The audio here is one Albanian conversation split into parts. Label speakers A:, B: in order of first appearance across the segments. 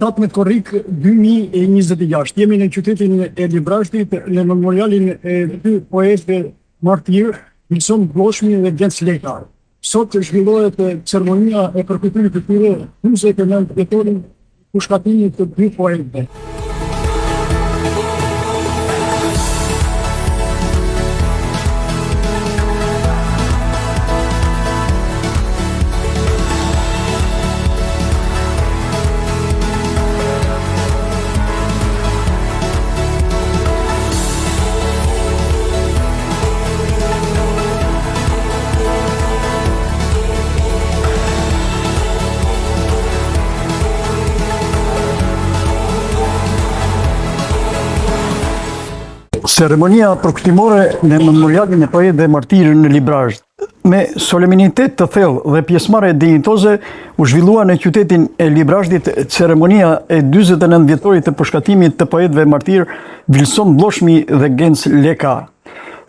A: 17 korrik 2026. Jemi në qytetin e Librazhdit në memorialin e dy poetëve martirë, Vilson Blloshmi dhe Genc Leka. Sot zhvillohet ceremonia e përkujtimit të tyre 49 vjetorin pushkatimit të dy poetëve. Ceremonia përkujtimore në memorialin e poetëve martirë në Librazhd. Me solemnitet të thellë dhe pjesëmarrje dinjitoze u zhvillua në qytetin e Librazhdit ceremonia e 49 vjetorit të pushkatimit të poetëve martirë Vilson Blloshmi dhe Genc Leka.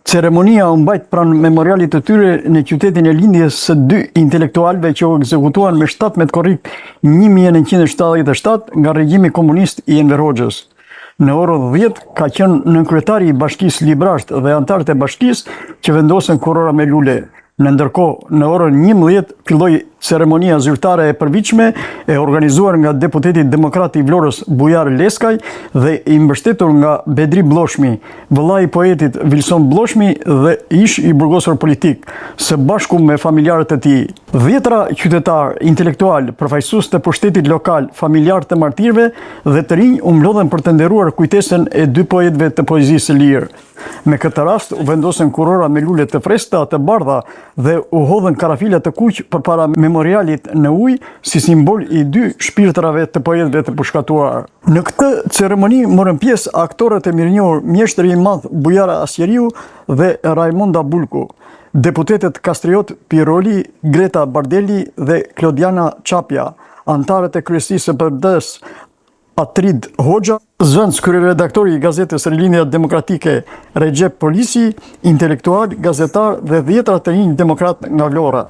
A: Ceremonia u mbajt pranë memorialit të tyre në qytetin e lindjes së dy intelektualëve që u ekzekutuan me 17 korrik 1977 nga regjimi komunist i Enver Hoxhës. Në orën 10 ka qenë nënkryetari i bashkisë Librazhd dhe anëtarët e bashkisë që vendosën kurora me lule. Në ndërkohë, në orën 11 filloi ceremonia zyrtare e përvitshme e organizuar nga deputeti demokrat i Vlorës Bujar Leskaj dhe i mbështetur nga Bedri Blloshmi, vëllai i poetit Vilson Blloshmi dhe ish i burgosur politik, së bashku me familjarët e tij. Dhjetëra qytetarë, intelektualë, përfaqësues të pushtetit lokal, familjarë të martirëve dhe të rinj u mblodhën për të nderuar kujtesën e dy poetëve të poezisë së lirë. Me këtë rast u vendosën kurora me lule të freskëta të bardha dhe u hodhën karafila të kuq përpara memorialit në ujë si simbol i dy shpirtrave të poetëve të pushkatuar. Në këtë ceremoni morën pjesë aktorët e mirënjohur Mjeshtri i Madh Bujar Asqeriu dhe Rajmonda Bulku, deputetët Kastriot Piroli, Greta Bardeli dhe Klodiana Çapja, anëtarët e kryesisë së PD-së Astrit Hoxha, zëvendëskryeredaktori i gazetës Rilindja Demokratike Rexhep Polisi, intelektualë, gazetarë dhe dhjetëra të rinj demokratë nga Vlora.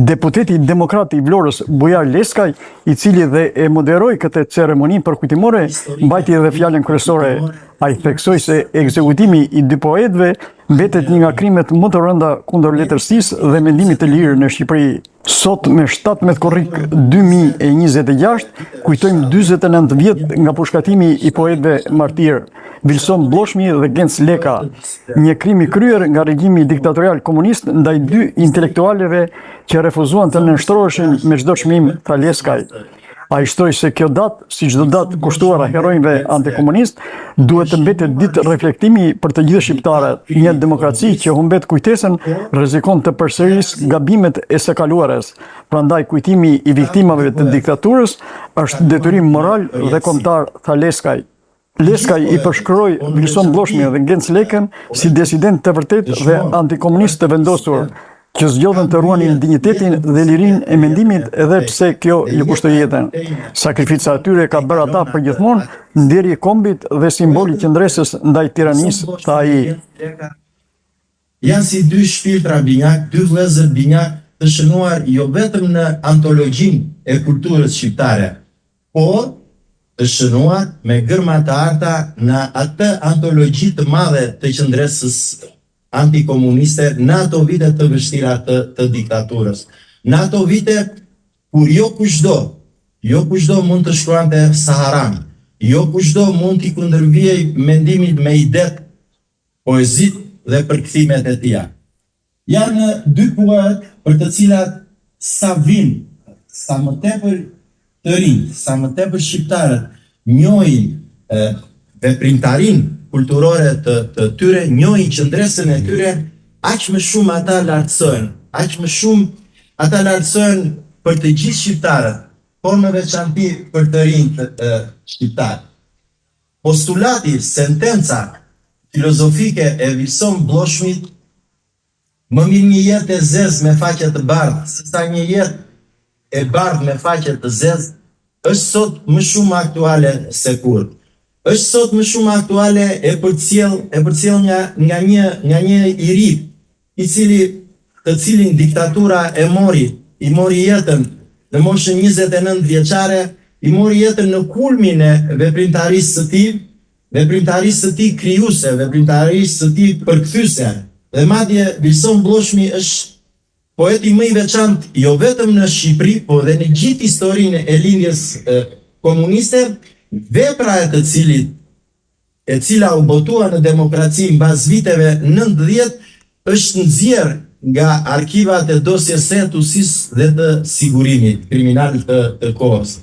A: Deputeti demokrat i Vlorës, Bujar Leskaj, i cili dhe e moderoi këtë ceremoni përkujtimore, mbajti edhe fjalën kryesore. Ai theksoi se ekzekutimi i dy poetëve mbetet një nga krimet më të rënda kundër letërsisë dhe mendimit të lirë në Shqipëri. Sot me 17 korrik 2026 kujtojmë 49 vjet nga pushkatimi i poetëve martirë Vilson Blloshmi dhe Genc Leka, një krim i kryer nga regjimi diktatorial komunist ndaj dy intelektualëve që refuzuan të nënshtroheshin me çdo çmim, tha Leskaj. Ai shtoi se kjo datë, si çdo datë kushtuar heronjve antikomunistë, duhet të mbetet ditë reflektimi për të gjithë shqiptarët. Një demokraci që humbet kujtesën rrezikon të përsërisë gabimet e së kaluarës. Prandaj kujtimi i viktimave të diktaturës është detyrim moral dhe kombëtar, tha Leskaj. Leskaj i përshkroi Vilson Blloshmin dhe Genc Lekën si disidentë të vërtetë dhe antikomunistë të vendosur, që zgjodhën të ruanin dinjitetin dhe lirinë e mendimit edhe pse kjo ju kushtoi jetën. Sakrifica e tyre ka bërë ata përgjithmonë nderi i kombit dhe simbol i qëndresës ndaj tiranisë, tha ai.
B: Janë si dy shpirtra binjakë, dy vëllezër binjakë të shënuar jo vetëm në antologjinë e kulturës shqiptare, por të shënuar me gërma të arta në atë antologji të madhe të qëndresës antikomuniste në ato vite të vështira të të diktaturës. Në ato vite kur jo kushdo, jo kushdo mund të shkruante Saharanë, jo kushdo mund t'i kundërvihej mendimit me idetë, poezitë dhe përkthimet e tija. Janë dy poetë për të cilat sa vijnë, sa më tepër të rinjtë, sa më tepër shqiptarët njohin veprimtarinë kulturore të të tyre, njohin qëndresën e tyre, aq më shumë ata lartësohen, aq më shumë ata lartësohen për të gjithë shqiptarët, por në veçanti për të rinjtë shqiptarë. Postulati, sentenca filozofike e Vilson Blloshmit, Më mirë një jetë e zezë me faqe të bardhë, sesa një jetë e bardhë me faqe të zezë, është sot më shumë aktuale se kurrë. Është sot më shumë aktuale e përcjellë e përcjellë nga nga një nga një i ri, i cili të cilin diktatura e mori, i mori jetën në moshën 29 vjeçare, i mori jetën në kulmin e veprimtarisë së tij, veprimtarisë së tij krijuese, veprimtarisë së tij përkthyese dhe madje Vilson Blloshmi është poeti më i veçantë jo vetëm në Shqipëri, por dhe në gjithë historinë e Lindjes komuniste, vepra e të cilit, e cila u botua në demokraci mbas viteve 90, është nxjerrë nga arkivat e dosjes së Hetuesisë dhe të Sigurimit kriminal të të kohës.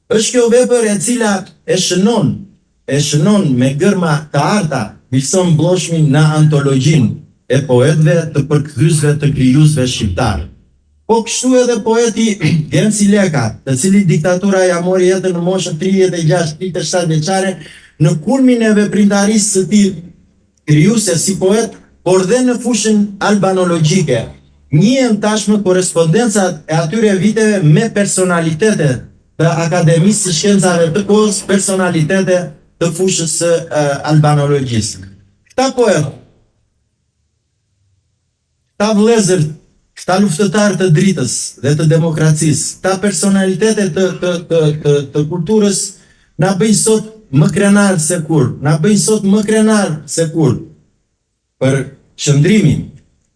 B: Është kjo vepër e cila e shënon e shënon me gërma të arta Vilson Blloshmin në antologjinë e poetëve të përkthyesve të krijuesve shqiptarë. Po kështu edhe poeti Genci Leka, të cilit diktatura ia mori jetën në moshën 36, 37 vjeçare, në kulmin e veprimtarisë së tij krijuese si poet, por dhe në fushën albanologjike. Njihen tashmë korrespondencat e atyre viteve me personalitete të Akademisë së Shkencave të kohës, personalitete të fushës së albanologjisë. Këta poetë, këta vëllezër, këta luftëtarë të dritës dhe të demokracisë, këta personalitete të të të të, të kulturës na bëjnë sot më krenarë se kurrë, na bëjnë sot më krenarë se kurrë për qëndrimin,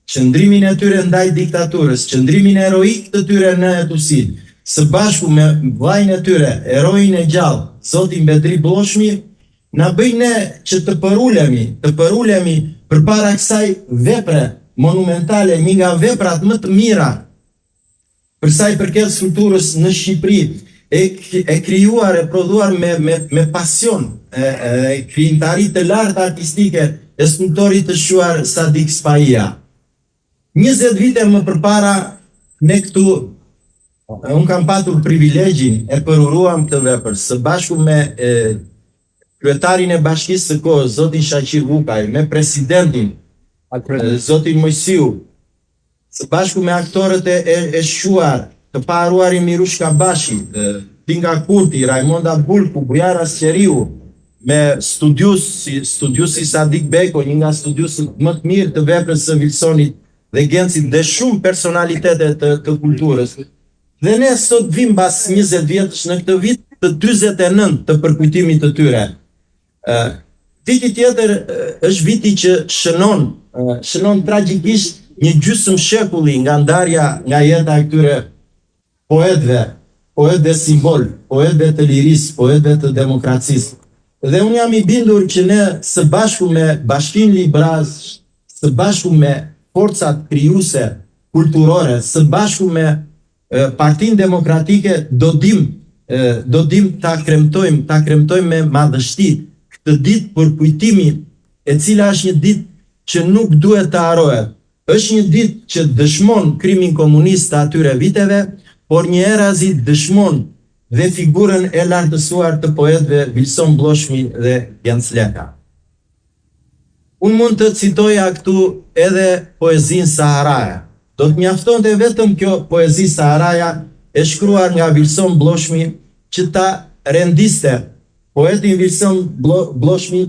B: qëndrimin e tyre ndaj diktaturës, qëndrimin heroik të tyre në Hetuesi, së bashku me vëllain e tyre, heroin e gjallë, zotin Bedri Blloshmi, Na bëjnë ne që të përulemi, të përulemi përpara kësaj vepre monumentale, një nga veprat më të mira për sa i përket skulpturës në Shqipëri, e, e krijuar, e prodhuar me, me, me pasion, e, e krijimtari të lartë artistike e skulptorit të shquar Sadik Spahia. 20 vite më përpara ne këtu unë kam patur privilegjin e përuruam këtë vepër së bashku me e, kryetarin e bashkisë së kohës, zotin Shaqir Vukaj, me presidentin, zotin Moisiu, së bashku me aktorët e, e, e shquar, të paharruarin Mirush Kabashi, Tinka Kurti, Rajmonda Bulku, Bujar Asqeriu, me studiues si studiuesi Sadik Bejko, një nga studiuesit më të mirë të veprës së Vilsonit dhe Gencit dhe shumë personalitete të, të kulturës. Dhe ne sot vim mbas 20 vjetësh në këtë vit të 49 të përkujtimit të tyre. Ë viti tjetër është viti që shënon shënon tragjikisht një gjysmë shekulli nga ndarja nga jeta e këtyre poetëve, poetëve simbol, poetëve të lirisë, poetëve të demokracisë. Dhe unë jam i bindur që ne së bashku me Bashkinë Librazhd, së bashku me forcat krijuese kulturore, së bashku me Partinë Demokratike do dim do dim ta kremtojmë, ta kremtojmë me madhështi këtë ditë përkujtimi, e cila është një ditë që nuk duhet të harrohet. Është një ditë që dëshmon krimin komunist të atyre viteve, por njëherazi dëshmon dhe figurën e lartësuar të poetëve Vilson Blloshmi dhe Genc Leka. Unë mund të citoja këtu edhe poezinë Saharaja. Do të mjaftonte vetëm kjo poezi Saharaja e shkruar nga Vilson Blloshmi që ta rendiste poetin Vilson Blloshmi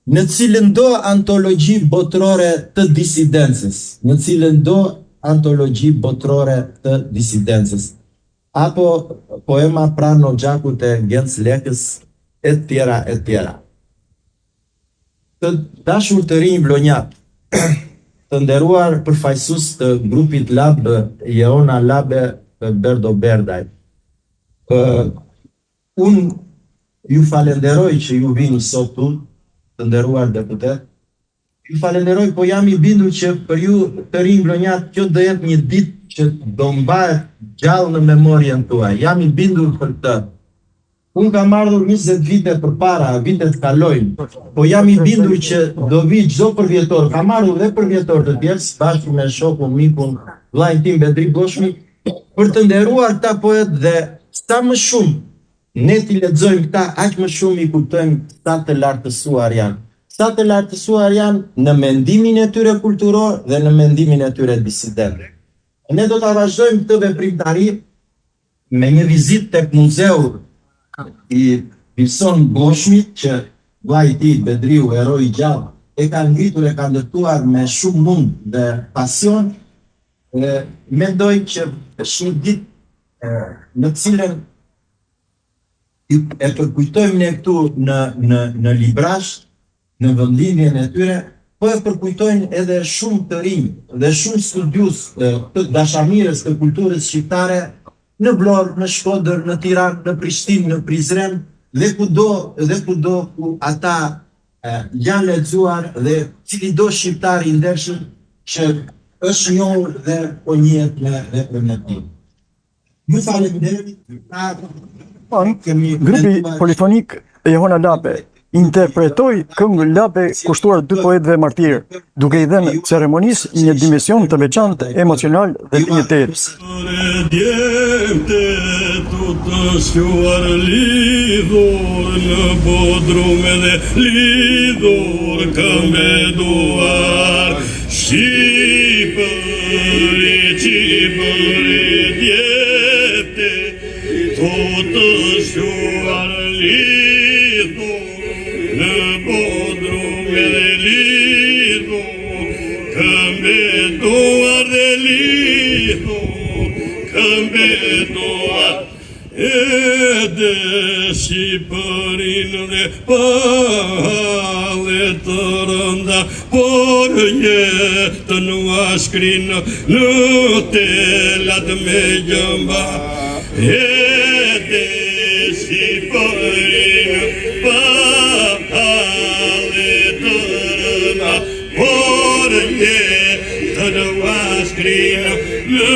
B: Në cilëndo antologji botërore të disidencës, në cilëndo antologji botërore të disidencës, apo poema pranë oxhakut e Genc Lekës e tjera e tjera. Të dashur të rinj vlonjatë, të nderuar përfaqësues të grupit Lab Jehona Labe të Berdo Berdajt, Unë ju falenderoj që ju vini sot këtu, të nderuar deputetë. Ju falenderoj, po jam i bindur që për ju të rinj vlonjatë kjo do jetë një ditë që do mbahet gjallë në memorien tuaj. Jam i bindur për këtë. Unë kam ardhur 20 vite përpara, vitet kalojnë, po jam i bindur që do vij çdo përvjetor, kam ardhur dhe përvjetor të tjerë, së bashku me shokun, mikun, vëllain tim Bedri Blloshmi, për të nderuar këta poetë dhe sa më shumë ne t'i lexojmë këta, aq më shumë i kuptojmë sa të lartësuar janë. Sa të lartësuar janë në mendimin e tyre kulturor dhe në mendimin e tyre disident. Ne do ta vazhdojmë këtë veprimtari me një vizitë tek muzeu i Vilson Blloshmit që vëllai i tij Bedriu, heroi i gjallë, e ka ngritur e ka ndërtuar me shumë mund dhe pasion. Dhe mendoj që është një ditë në të cilën e përkujtojmë ne këtu në në në Librazhd, në vendlindjen e tyre, po e përkujtojnë edhe shumë të rinj dhe shumë studiues të dashamirës të kulturës shqiptare në Vlorë, në Shkodër, në Tiranë, në Prishtinë, në Prizren dhe kudo dhe kudo ku ata janë lexuar dhe cilido shqiptar i ndershëm që është njohur dhe po njihet me veprën e tij. Ju faleminderit.
A: Grupi polifonik Jehona Lape interpretoi këngë lape kushtuar dy poetëve martirë, duke i dhënë ceremonisë një dimension të veçantë emocional dhe dinjitet.
C: Djemtë tu të shquar lidhur në bodrum edhe lidhur këmbë e duar Shqipëri, Shqipëri, djemtë tu të shquar lidhur në bodrum edhe lidhur këmbë e duar dhe lidhur këmbë e duar Edhe Shqipërinë dhe pa halle të rënda, por jetën ua shkrinë në telat me gjëmba. Edhe Shqipërinë pa halle të rënda, por jetën ua shkrinë në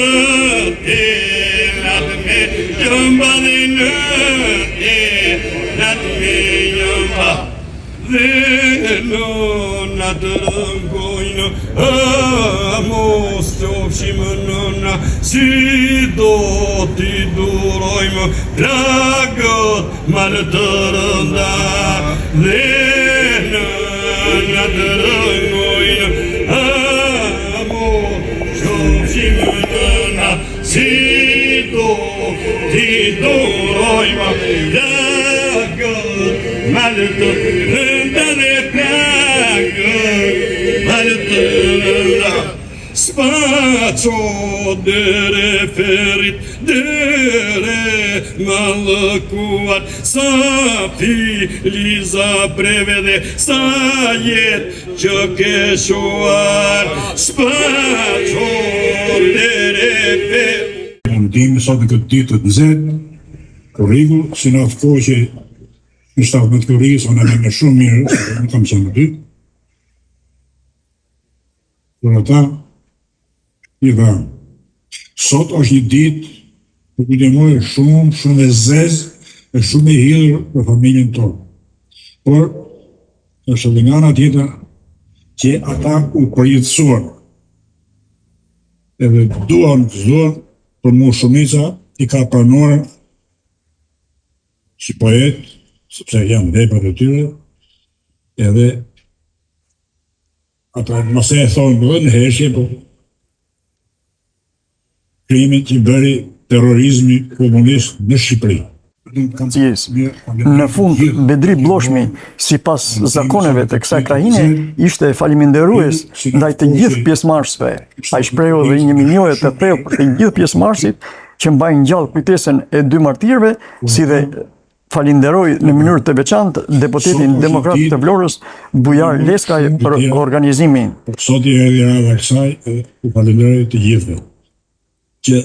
C: telat me gjëmba dhe në telat me gjëmba dhe nënat rënkojnë a mos qofshim nëna si do t'i durojmë plagët Mal të rënda dhe nënat rënkojnë A mos qofshim nëna Si do t'i durojmë Plagët mal të rënda dhe plagët mal të rënda Spaço dere Ferit dere mallkuar Sa filiza preve dhe sa jetë që ke shuar Spaço dere Ferit
D: Mundim sot në këtë ditë të nxehtë, korriku, si në atë kohë që në 17 korrik, unë e mbaj shumë mirë, se nuk kam qenë aty. Por ata i dhanë. Sot është një ditë përkujtimore shumë, shumë e zezë e shumë e hidhur për familjen tonë. Por është edhe nga ana tjetër që ata u përjetësuan. Edhe duan, s'duan, për mua shumica i ka pranuar si poet, sepse janë veprat e tyre, edhe Ata mos e thonë dhe në heshtje, po krimin që bëri terrorizmi komunist në Shqipëri.
A: Në fund, Bedri Blloshmi, sipas zakoneve të kësaj krahine, ishte faleminderues ndaj të gjithë pjesëmarrësve. Ai shprehu dhe një mirënjohje të thellë për të gjithë pjesëmarrësit që mbajnë gjallë kujtesën e dy martirëve, si dhe Falenderoi në mënyrë të veçantë deputetin demokrat të Vlorës, Bujar Leskaj për organizimin.
D: Sot i erdhi radha kësaj dhe u falenderoj të gjithëve. Që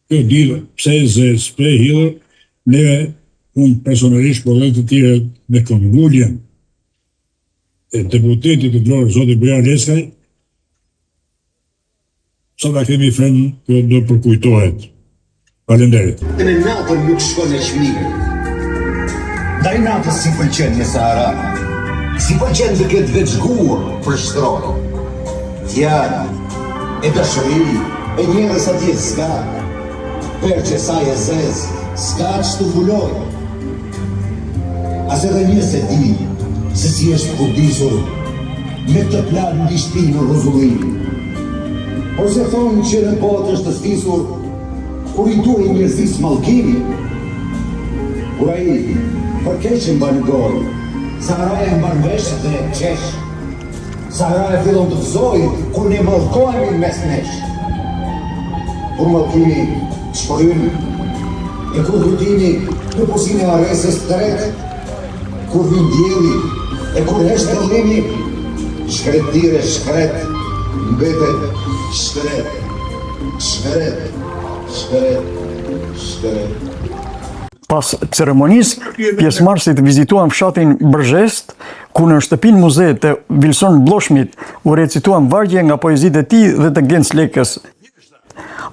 D: kjo ditë pse e zezë, pse e hidhur, neve unë personalisht por dhe të tjerët me këmbënguljen e deputetit të Vlorës, zotit Bujar Leskaj, Sa ta kemi frymën, kjo do përkujtohet. Faleminderit.
E: Në natën nuk shkon aq mirë. Ndaj natës s'i pëlqen një Sahara, s'i pëlqen të ketë veç gurë për shtrojë. Fjalë, e dashuri, e njerëz atje s'ka, perçe saj e zezë, s'ka ç'të mbulojë. As edhe një s'e di se si është kurdisur me këtë plagë mbi shpinë rruzullinë. Porse thonë që në botë është stisur kur i duhej njerëzisë mallkimi. Kur ai për keq e mban në gojë, Saharaja e mban vesh dhe qesh. Saharaja fillon të gëzojë kur ne mallkohemi mes nesh. Kur mallkimi shpërryn e kur kujtimi në pusinë e harresës tret, kur vjen dielli e kur hesht thëllimi, shkretëtirë e shkretë mbetet shkret, shkret, shkret, shkret.
A: Pas ceremonisë, pjesëmarrësit vizituan fshatin Bërzhest, ku në shtëpinë muze të Vilson Blloshmit u recituan vargje nga poezitë e tij dhe të Genc Lekës.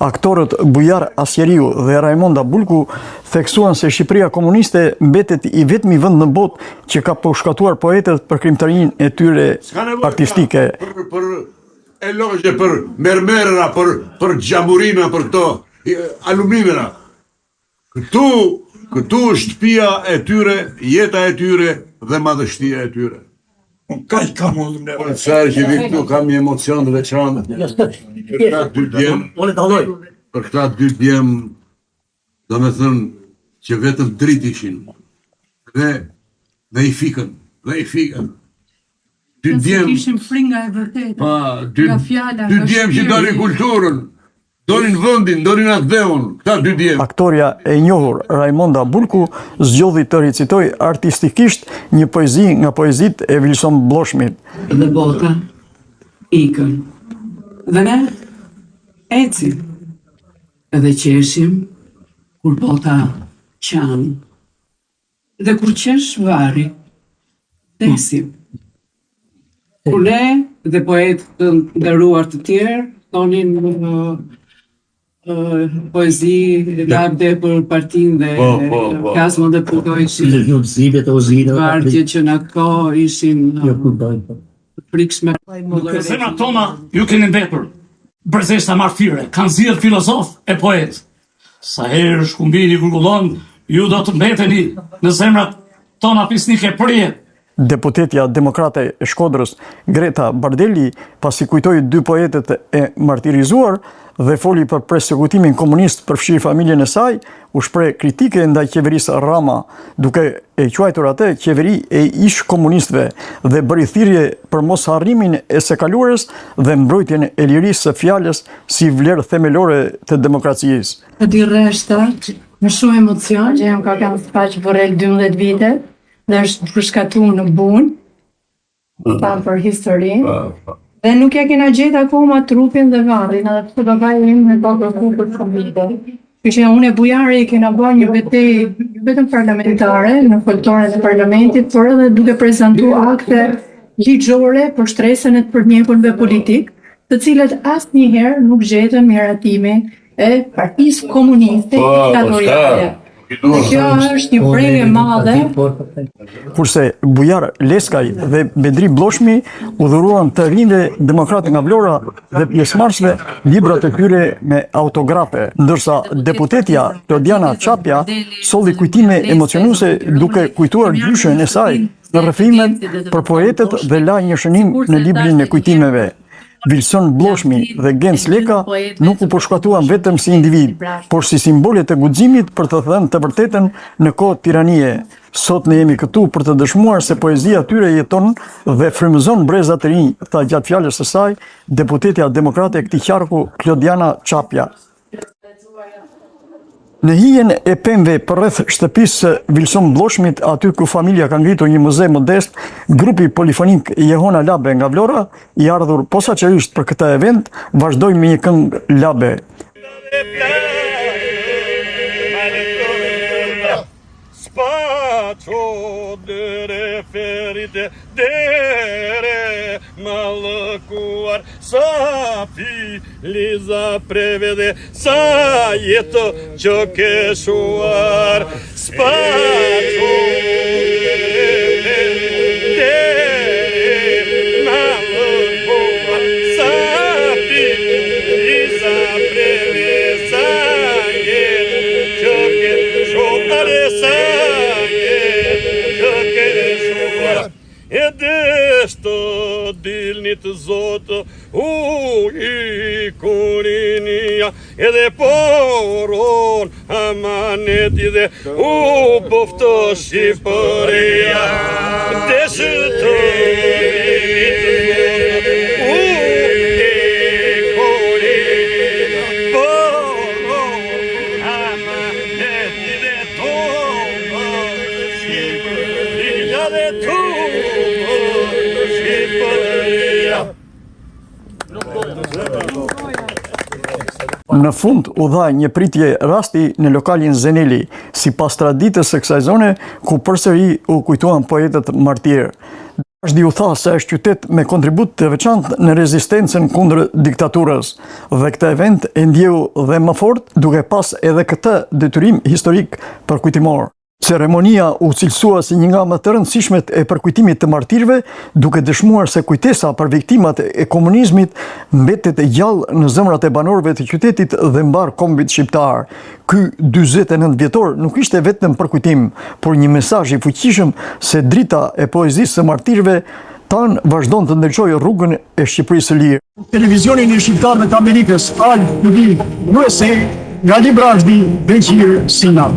A: Aktorët Bujar Asqeriu dhe Rajmonda Bulku theksuan se Shqipëria komuniste mbetet i vetmi vend në botë që ka pushkatuar poetët për krijimtarinë e tyre artistike.
F: Për, për elozhe, për mermerra, për, për xhamurina, për këto aluminera. Këtu, këtu është shtëpia e tyre, jeta e tyre dhe madhështia e tyre.
D: Unë kaq kam unë
F: në. Unë sa herë që vi këtu kam një emocion të veçantë. Për këta dy djem.
G: Unë dalloj.
F: Për këta dy djem, domethënë që vetëm dritë ishin. Dhe dhe i fikën, dhe i fikën.
H: Dy djem. Kishim frikë nga e vërteta.
F: Pa, dy,
H: nga fjala,
F: dy djem që donin kulturën, donin vendin, donin atdheun, këta dy djem.
A: Aktorja e njohur Rajmonda Bulku zgjodhi të recitojë artistikisht një poezi nga poezitë e Vilson Blloshmit.
H: Dhe bota ikën. Dhe ne ecim edhe qeshim kur bota qan. Dhe kur qesh varri, vdesim. Kur ne dhe poetë të nderuar të tjerë thonin poezi lavde për partinë dhe
F: po, po, po.
H: Plazmën dhe Puto ishin vargje që në atë kohë ishin jo, të frikshme.
G: Në zemrat tona ju keni mbetur, Bërzeshta martire, kanë nxjerrë filozofë e poetë. Sa herë Shkumbini gurgullon, ju do të mbeteni në zemrat tona fisnike përjetë.
A: Deputetja demokrate e Shkodrës, Greta Bardeli, pasi kujtoi dy poetët e martirizuar dhe foli për persekutimin komunist përfshirë familjen e saj, u shpreh kritike ndaj qeverisë Rama, duke e quajtur atë qeveri e ish-komunistëve dhe bëri thirrje për mosharrimin e së kaluarës dhe mbrojtjen e lirisë së fjalës si vlerë themelore të demokracisë.
H: Të dy rreshta, me shumë emocion, që jam ka kanë Spaç Burrel 12 vite dhe është pushkatu në Bunë, pa për historinë. Po, po. Dhe nuk ja kena gjetë akoma trupin dhe varrin, edhe pse babai im e ka kërku për shumë vite. Kështu që unë e Bujari kena bërë një betejë jo vetëm parlamentare në foltoren e parlamentit, por edhe duke prezantu akte ligjore për shtresën e të përndjekurve politikë, të cilët asnjëherë nuk gjetën miratimin e Partisë Komuniste
F: po, po,
H: Diktatoriale. Dhe kjo është një brengë e madhe.
A: Kurse Bujar Leskaj dhe Bedri Blloshmi u dhuruan të rinjve demokratë nga Vlora dhe pjesëmarrësve librat e tyre me autografe, ndërsa deputetja Klodiana Çapja solli kujtime emocionuese duke kujtuar gjyshen e saj në rrëfimet për poetët dhe la një shënim në librin e kujtimeve. Vilson Blloshmi dhe Genc Leka nuk u pushkatuan vetëm si individë, por si simbole të guximit për të thënë të vërtetën në kohë tiranie. Sot ne jemi këtu për të dëshmuar se poezia e tyre jeton dhe frymëzon breza të rinj, tha gjatë fjalës së saj deputetja demokrate e këtij qarku Klodiana Çapja. Në hijen e pemëve përreth shtëpisë së Vilson Blloshmit, aty ku familja ka ngritur një muze modest, grupi polifonik Jehona Labe nga Vlora, i ardhur posaçërisht për këtë event, vazhdoi me një këngë labe.
C: Spaço dere feride dere mallkuar sa filiza preve dhe sa jetë që ke shuar Spaço. të dilnit zot Uji kurinia edhe poron amaneti dhe u bëftë Shqipëria Deshë të
A: Në fund u dha një pritje rasti në lokalin Zeneli, sipas traditës së kësaj zone, ku përsëri u kujtuan poetët martirë. Librazhdi u tha se është qytet me kontribut të veçantë në rezistencën kundër diktaturës dhe këtë event e ndjeu dhe më fort duke pas edhe këtë detyrim historik përkujtimor. Ceremonia u cilësua si një nga më të rëndësishmet e përkujtimit të martirëve, duke dëshmuar se kujtesa për viktimat e komunizmit mbetet e gjallë në zemrat e banorëve të qytetit dhe mbarë kombit shqiptar. Ky 49 vjetor nuk ishte vetëm përkujtim, por një mesazh i fuqishëm se drita e poezisë së martirëve tanë vazhdon të ndriçojë rrugën e Shqipërisë së lirë. Televizionin e Shqiptarëve të Amerikës, Alb TV, USA, nga Librazhdi, Beqir Sina.